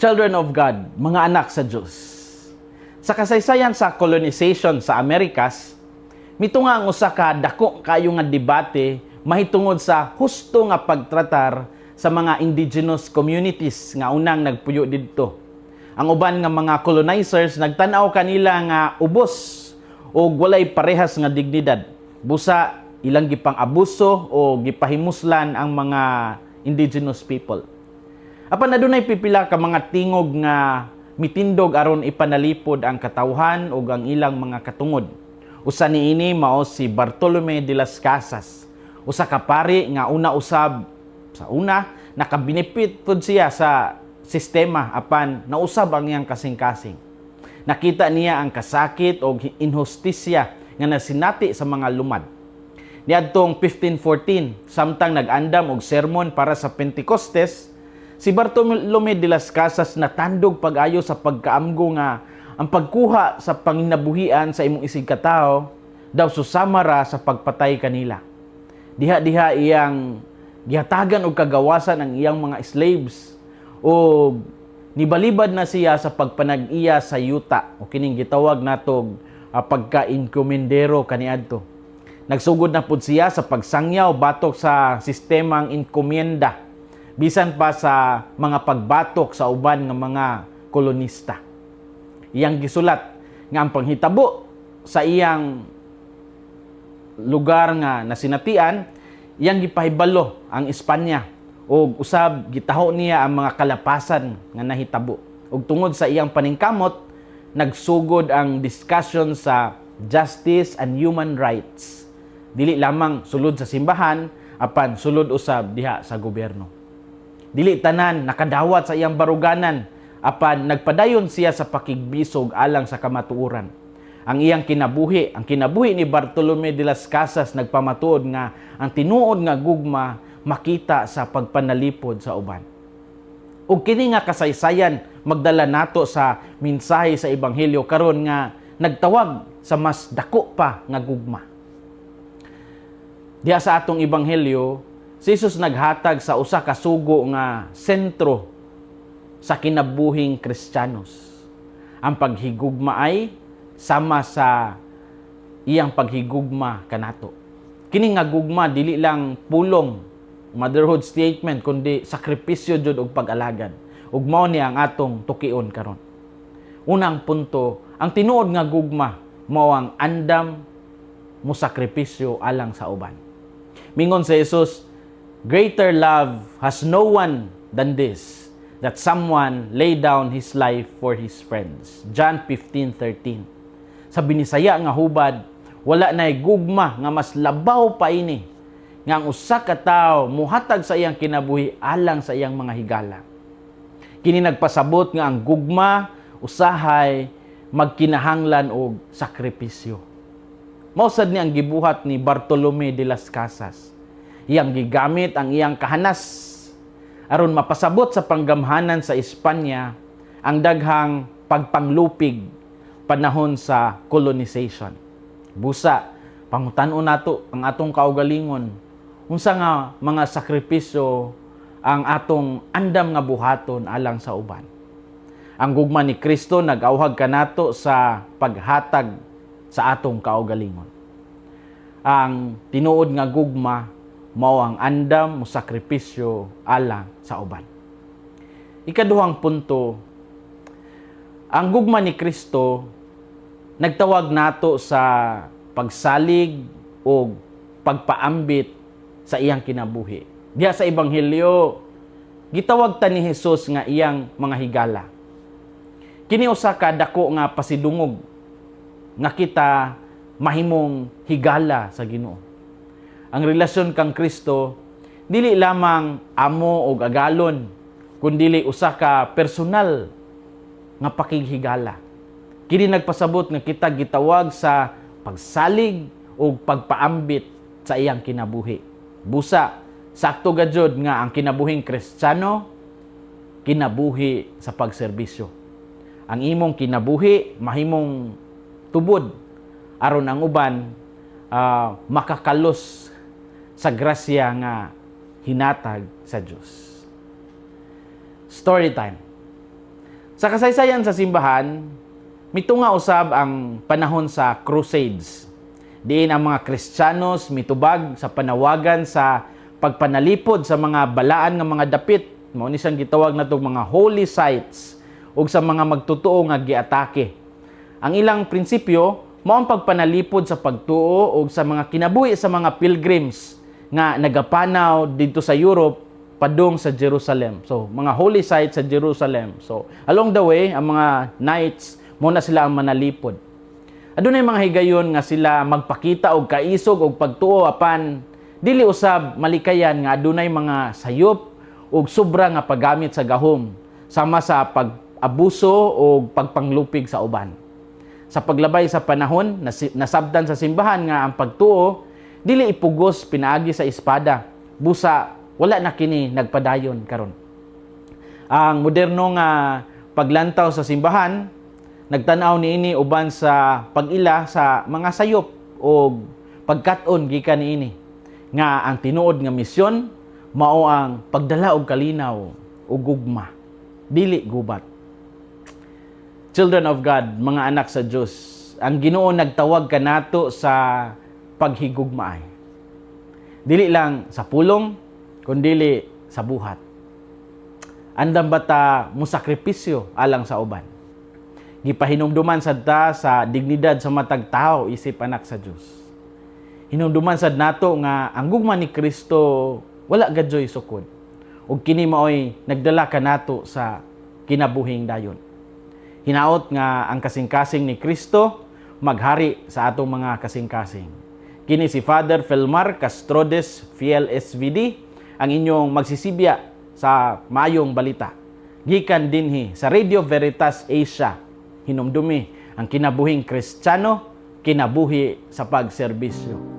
Children of God, mga anak sa Diyos. Sa kasaysayan sa colonization sa Amerikas, mitunga ang usa ka dako kayo nga debate mahitungod sa husto nga pagtratar sa mga indigenous communities nga unang nagpuyo didto. Ang uban nga mga colonizers nagtan-aw kanila nga ubos o walay parehas nga dignidad. Busa ilang gipang-abuso o gipahimuslan ang mga indigenous people. Apan adunay pipila ka mga tingog nga mitindog aron ipanalipod ang katawhan ug ang ilang mga katungod. Usa niini mao si Bartolome de las Casas. Usa ka pari nga una usab sa una nakabinipit pud siya sa sistema, apan nausab ang iyang kasing-kasing. Nakita niya ang kasakit og inhustisya nga nasinati sa mga lumad. Niadtong 1514, samtang nag-andam og sermon para sa Pentecostes, si Bartolome de las Casas natandog pag-ayo sa pagkaamgo nga ang pagkuha sa panginabuhian sa imong isigkatawo daw susama ra sa pagpatay kanila. Diha-diha iyang gihatagan og kagawasan ang iyang mga slaves o nibalibad na siya sa pagpanag-iya sa yuta o kining gitawag natog pagka-encomendero kaniadto. Nagsugod na pud siya sa pagsangyaw batok sa sistemang encomienda bisan pa sa mga pagbatok sa uban nga mga kolonista. Iyang gisulat nga ang panghitabo sa iyang lugar nga nasinatian, iyang gipahibalo ang Espanya ug usab gitaho niya ang mga kalapasan nga nahitabo. Ug tungod sa iyang paningkamot, nagsugod ang discussion sa justice and human rights. Dili lamang sulod sa simbahan, apan sulod usab diha sa gobyerno. Dili tanan nakadawat sa iyang baruganan, apan nagpadayon siya sa pakigbisog alang sa kamatuoran. Ang iyang kinabuhi, ang kinabuhi ni Bartolome de las Casas, nagpamatuod nga ang tinuod nga gugma makita sa pagpanalipod sa uban. Ug kini nga kasaysayan magdala nato sa mensahe sa ebanghelyo karon nga nagtawag sa mas dako pa nga gugma. Diha sa atong ebanghelyo, si Jesus naghatag sa usa ka sugo nga sentro sa kinabuhing Kristiyanos. Ang paghigugma ay sama sa iyang paghigugma kanato. Kini nga gugma dili lang pulong, motherhood statement, kundi sakripisyo jud og pag-alagad. Ug mao ni ang atong tukion karon. Unang punto, ang tinuod nga gugma mao ang andam mo sakripisyo alang sa uban. Mingon si Jesus, "Greater love has no one than this, that someone lay down his life for his friends." John 15:13. Sa Binisaya nga hubad, wala nay gugma nga mas labaw pa ini nga ang usa ka tawo muhatag sa iyang kinabuhi alang sa iyang mga higala. Kini nagpasabot nga ang gugma usahay magkinahanglan og sakripisyo. Mao sad ni ang gibuhat ni Bartolome de las Casas. Iyang gigamit ang iyang kahanas aron mapasabot sa panggamhanan sa Espanya ang daghang pagpanglupig panahon sa colonization. Busa, pangutan-on nato ang atong kaugalingon. Unsa nga mga sakripisyo ang atong andam nga buhaton alang sa uban? Ang gugma ni Kristo nag-awhag kanato sa paghatag sa atong kaugalingon. Ang tinuod nga gugma mao ang andam mo sakripisyo alang sa uban. Ikaduhang punto, ang gugma ni Kristo nagtawag nato sa pagsalig o pagpaambit sa iyang kinabuhi. Diha sa ebanghelyo, gitawag ta ni Jesus nga iyang mga higala. Kini usa ka dako nga pasidungog nga kita mahimong higala sa Ginoo. Ang relasyon kang Kristo dili lamang amo og agalon, kundili usa ka personal nga pakighigala. Kini nagpasabot nga kita gitawag sa pagsalig o pagpaambit sa iyang kinabuhi. Busa, sakto gajud nga ang kinabuhing Kristiyano kinabuhi sa pagserbisyo. Ang imong kinabuhi mahimong tubod aron ang uban makakalos sa grasya nga hinatag sa Dios. Story time. Sa kasaysayan sa simbahan, mitunga usab ang panahon sa Crusades. Diin ang mga Kristiyanos mitubag sa panawagan sa pagpanalipod sa mga balaan nga mga dapit, mao ni siyang gitawag natong mga holy sites, ug sa mga magtotoo nga giatake. Ang ilang prinsipyo mao ang pagpanalipod sa pagtuo ug sa mga kinabuhi sa mga pilgrims nga nagapanaw didto sa Europe padung sa Jerusalem. So, mga holy sites sa Jerusalem. So, along the way, ang mga knights, mao na sila ang manalipod. Adunay mga higayon nga sila magpakita og kaisog og pagtuo, apan dili usab malikayan nga adunay mga sayop ug sobra nga paggamit sa gahom sama sa pag-abuso o pagpanglupig sa uban. Sa paglabay sa panahon, nasabtan sa simbahan nga ang pagtuo dili ipugos pinaagi sa espada. Busa wala na kini nagpadayon karon. Ang moderno nga paglantaw sa simbahan nagtan-aw niini uban sa pag-ila sa mga sayop o pagkat-on gikan niini nga ang tinuod nga misyon mao ang pagdala og kalinaw ug gugma, dili gubat. Children of God, mga anak sa Dios, ang Ginoo nagtawag kanato sa paghigugmaay. Dili lang sa pulong, kundili sa buhat. Andam ba ta musakripisyo alang sa uban? Gipahinumduman sad ta sa dignidad sa matag tawo isip anak sa Dios. Hinumduman sad nato nga ang gugma ni Kristo wala gadyoy sukod. Ug kini maoy nagdala kanato sa kinabuhing dayon. Hinaot nga ang kasing-kasing ni Kristo maghari sa atong mga kasing-kasing. Kini si Father Felmar Castrodes Fiel SVD, ang inyong magsisibya sa maayong balita. Gikan dinhi sa Radio Veritas Asia, hinumdumi ang kinabuhing Kristiyano, kinabuhi sa pagserbisyo.